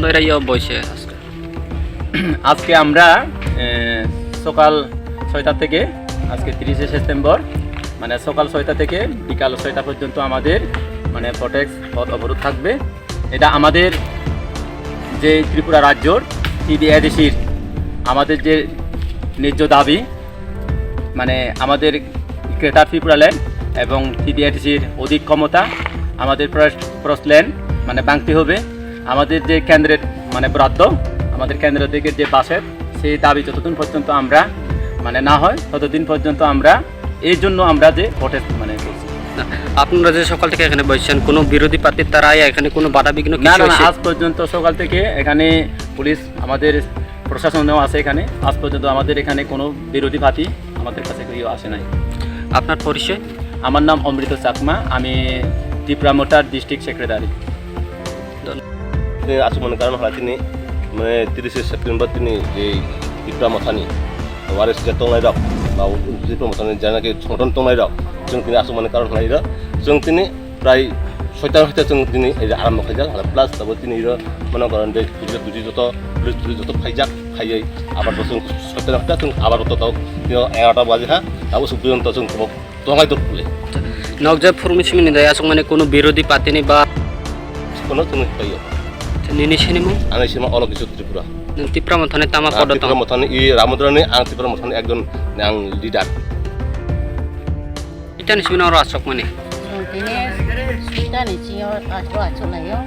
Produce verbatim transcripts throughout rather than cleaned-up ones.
এটাই অবশ্যই আজকে। আজকে আমরা, এ, সকাল ছয়টা থেকে, আজকে তিরিশে সেপ্টেম্বর, মানে সকাল ছয়টা থেকে বিকাল ছয়টা পর্যন্ত আমাদের, মানে, প্রটেক্স পথ অবরোধ থাকবে। এটা আমাদের যে ত্রিপুরা রাজ্যর টিডিএডিসির আমাদের যে ন্যায্য দাবি, মানে, আমাদের গ্রেটার ত্রিপুরা ল্যান্ড এবং টিডিএডিসির অধিক ক্ষমতা, আমাদের প্রস-, প্রস ল্যান্ড, মানে, ভাঙতে হবে। আমাদের যে কেন্দ্রের, মানে, বরাদ্দ, আমাদের কেন্দ্র থেকে যে বাজেট, সেই দাবি যতদিন পর্যন্ত আমরা, মানে, না হয়, ততদিন পর্যন্ত আমরা এই জন্য আমরা যে প্রোটেস্ট, মানে, করছি। না, আপনারা যে সকাল থেকে এখানে বসছেন, কোনো বিরোধী পার্টির তারা এখানে কোনো বাধা বিঘ্ন না, কিছু না, না, হয়েছে? আজ পর্যন্ত সকাল থেকে এখানে পুলিশ, আমাদের প্রশাসনও আছে এখানে। আজ পর্যন্ত আমাদের এখানে কোনো বিরোধী পার্টি আমাদের কাছে কেউ আসে নাই। আপনার পরিচয়? আমার নাম অমৃত চাকমা, আমি ত্রিপুরা মোর্চার district secretary. Tini aswk mani karon hwnla tini, mane, tirishe September tini je Tipra Mothani waris je tongnai rok, ba Tipra Mothani janaki songothon tongnai rok, chwng tini aswk mani karon hwnla iro, chwng tini prai soita hoite chwng tini ei je arambo khaijak, plus abo tini iro mano karon je puji puji joto, police police joto phaijak, phaiwi abar bo chwng soita hoite chwng abar bo totao tini egarota baji ha, abo suk porijonto chwng tongnai tok pule. Nok je phuruni simi ni dai aswk mani kunu birodhi party ni ba. Kono chwng pai yo. Nini sinimung? Ani sima Olo Kisu Tripura. Nwng Tipra Mothani tama Ah, podo Tipra tong? Mothani i Ramodrani, ang Tipra Mothani ekjon ang leader. Itani simi oro aswk mani? Chwng tini suitani chingo aswk aswk laio.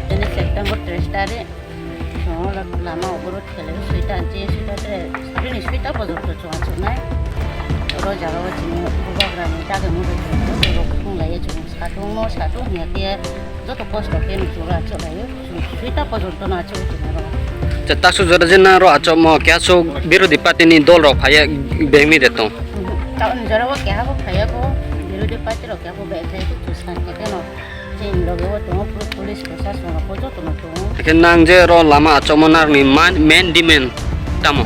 Tini September tres tarik. Chwng lama oborot khelai suita, je suita tre, sabini suita pojonto chwng achuknai. Oro jaga o chini bubagrani dagi muitu tongo, borok thung lai chwng satung no satung hiya khe joto kosto khe chwng achuk lai chwng suita pojonto no achuk tongmani oro. Te taksuk jora je na oro achukmo khe aswk birodhi party ni dol rok phaiya bengni de tong. Tabuk jora o keha bo phaiya ko birodhi party rok keha bo bai khai chwng santi khe no. Chini loge o tongo puro police proshasonrokbo jotono tongo. Hwnkhe nang je oro lama achomnarni man, main demand tamo?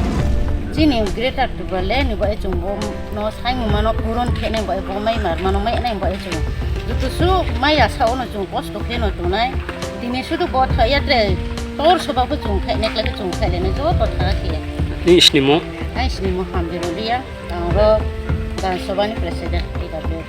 Chini Greater Tipraland ni bai chwng bo no saimung mano puron khenai bai bo mai mar mano mai nai bai chwng. Joto su mai asa ono chwng kosto kheno tongnai. Tini sudu bo thaya tre tor soba bo chwng khai nekle chwng khai lene joto tha khe. Ni snimo? Ai snimo hamjero dia. Ang ro Gansabha ni president T W.